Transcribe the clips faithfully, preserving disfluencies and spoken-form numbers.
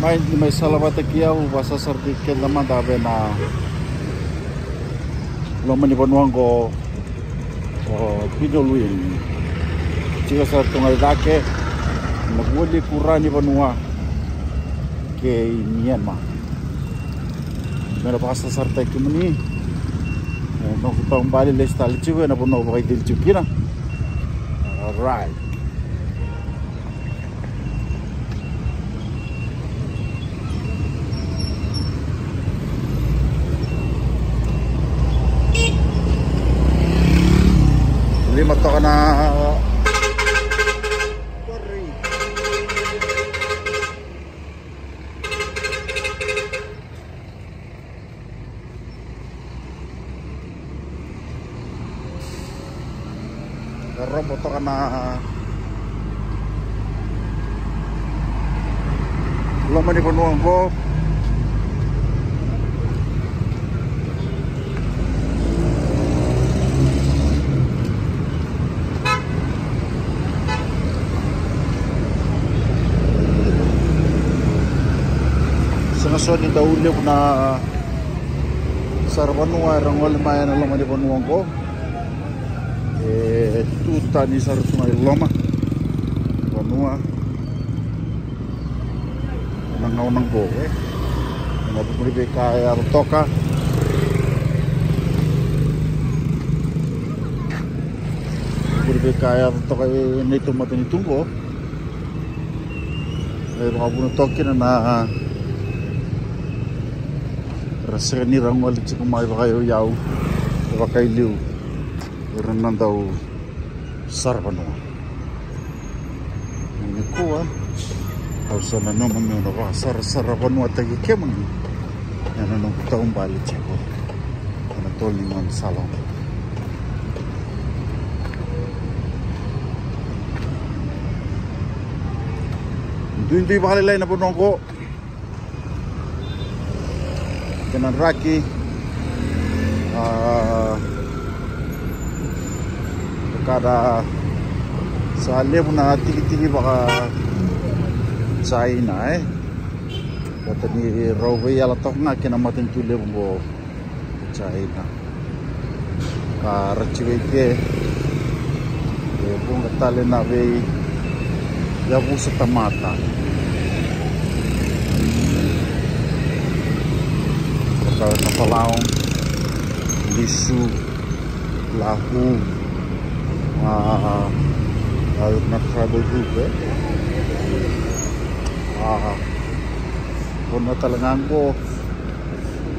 Mai, ni mai sala vata kei au, vakasasarataki keda mada vei na loma ni vanua oqo o Pidolwin. Tiko sara tu ga i cake na vua levu ni vanua kei Myanmar. Me na vakasasarataki kemuni. E, noqu taubale lesu tale tiko ena vanua au vakaicili tiko kina. Alright. Lima toka na Robo toka na loma ni vanua oqo. Sega soti ni dau levu na saravanua era gole mai ena loma ni vanua oqo. E tu tani sara tu ga i loma ni vanua. Na gauna oqo, e. Na vuku ni veika e yaco toka. Vuku ni veika e yaco toka e neitou matanitu oqo. E vakavuna toka kina na ra sega ni ra gole tiko mai vakayauyau, vakailiu. Era na dau saravanua. Nikua au sa nanuma meu na vakasarasara vanuataki kemuni ena noqu taubale tiko ena tolo ni gaunisala oqo. Duidui vakalailai na vanua oqo. Kena draki, a, ka da sa levu na tikitiki vaka China, e. Vata ni rau veiyala toka ga kei na matanitu levu qo China. Ka ra tiko i ke e vuqa tale na veiyavusa tamata. Vaka na Palau, Lisu, Lahu, a, a, na tribal group, e. A, vanua tale ga qo.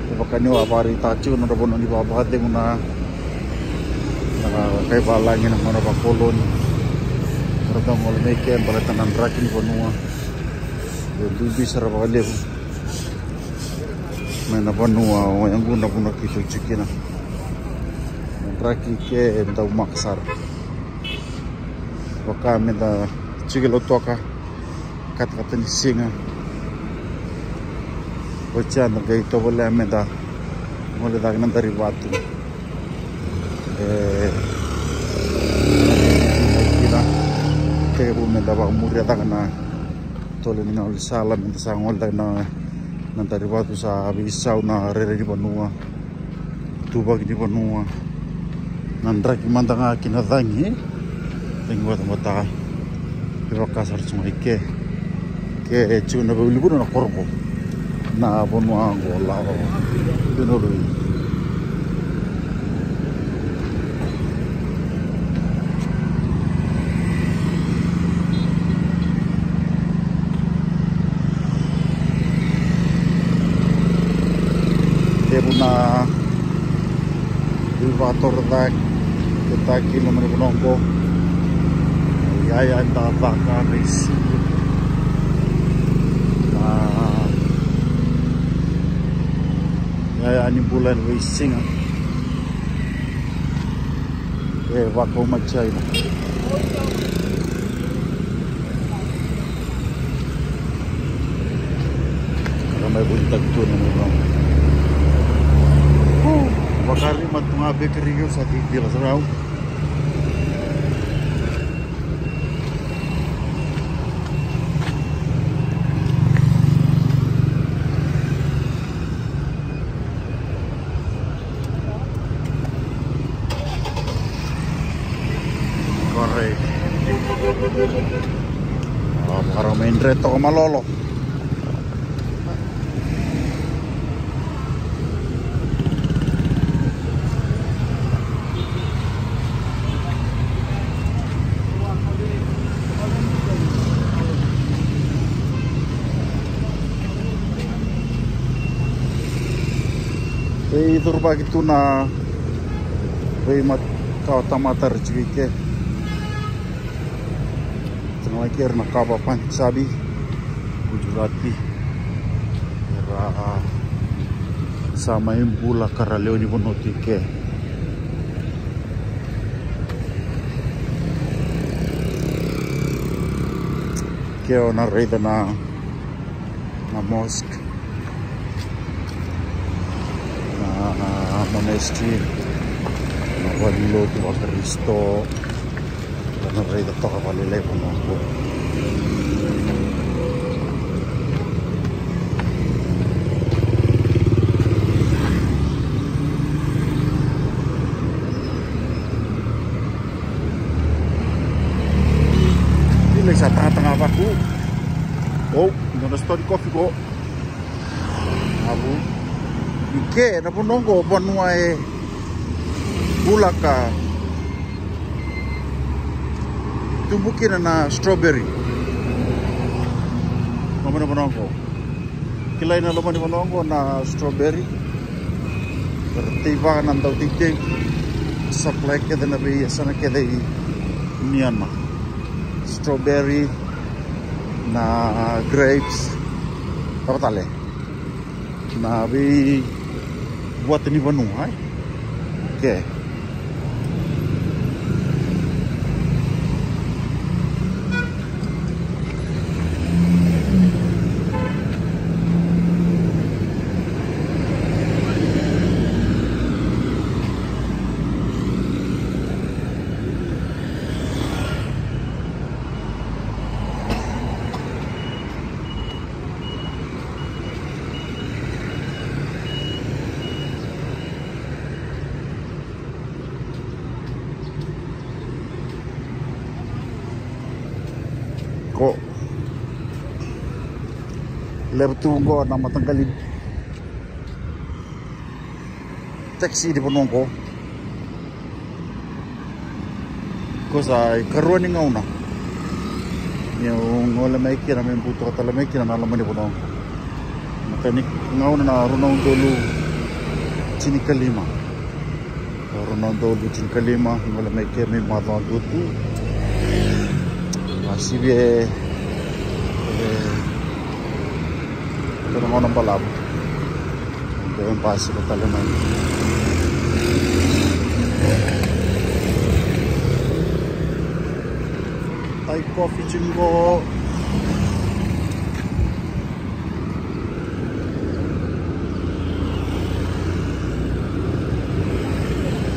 E vaka niu a vakaraitaka tiko na nodra vanua ni vakavakacegu na, na kai valagi na gauna vakakoloni. Ra dau gole mai ke baleta na draki ni vanua. E duidui sara vakalevu mai na vanua o yaqu na vanua keitou tiko kina. Na draki ke e dau maka sara. Vaka me da tiko e Lautoka. Katakata ni siga. Oti ya da qai tovolea me da gole cake na Darivatu. E, kina tekivu me da vakamuria cake na tolo ni gaunisala me da sa gole cake na, na Darivatu, sa veisau na rairai ni vanua. Tuvaki ni vanua. Na draki mada ga ki na cagi, e? Cagi batabata. E vaka sara tu ga i ke. Ke e tiko na veiuluvuna na koro qo. Na vanua qo Lau. Pinolu. Levu na veivakatorocaketaki loma ni vanua oqo. Iyaya ni cakacaka, veisulu, na iyaya ni bula ena veisiga. E vakau mai China. Ka mai volitaki tu na vanua. Vakarima tu ga vei kerei au sa didila sara au. E toka malolo. Vei curuvaki tu na vei mat-, kawa tamata era tiko i ke. Tena laki era na kava Punjabi, Gujarati. Era sa mai bula ka ra lewe ni vanua tu i ke. Ke o na raica na, na mosque, na, na monastery, na valenilotu vaKarisito. Na raica toka vakalailai vanua qo. Ni lai sa tagataga vaku. O, dua na sitoa ni kofi qo. Avu. I ke na vanua qo vanua e bula ka tubu kina na strawberry. Loma ni vanua qo. Kilai na loma ni vanua qo na strawberry. Era teivaka na dauteitei. Supply kece na veiyasana kece i Myanmar. Strawberry, na grapes. Cava tale? Na veivuata ni vanua, e? Ke. Qo. Levu tu qo na mataqali taxi ni vanua qo. Ko sa ikarua ni gauna niu gole mai kina, me butuka tale mai kina na loma ni vanua qo. Matai ni gauna na rua na udolu tinikalima. Rua na udolu tinikalima, gole mai ke me macawa dua tu. A sivi e, e, dua na gauna balavu. Dua e basika tale mai. Thai coffee tiko qo.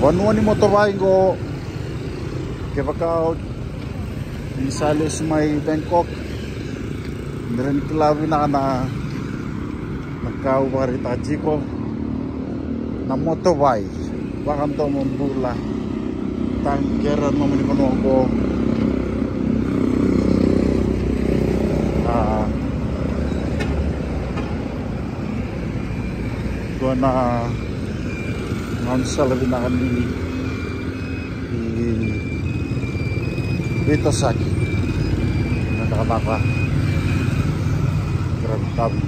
Vanua ni motobai qo. Kevaka o ni sa lesu mai Bangkok, ni rawa ni kila vinaka na, na ka au vakaraitaka tiko. Na motobai. Vakadomobula, taqera na nomuni vanua oqo. A, dua na gaunisala vinaka ni, ni veitosoyaki na cakacaka. Kera vitavi.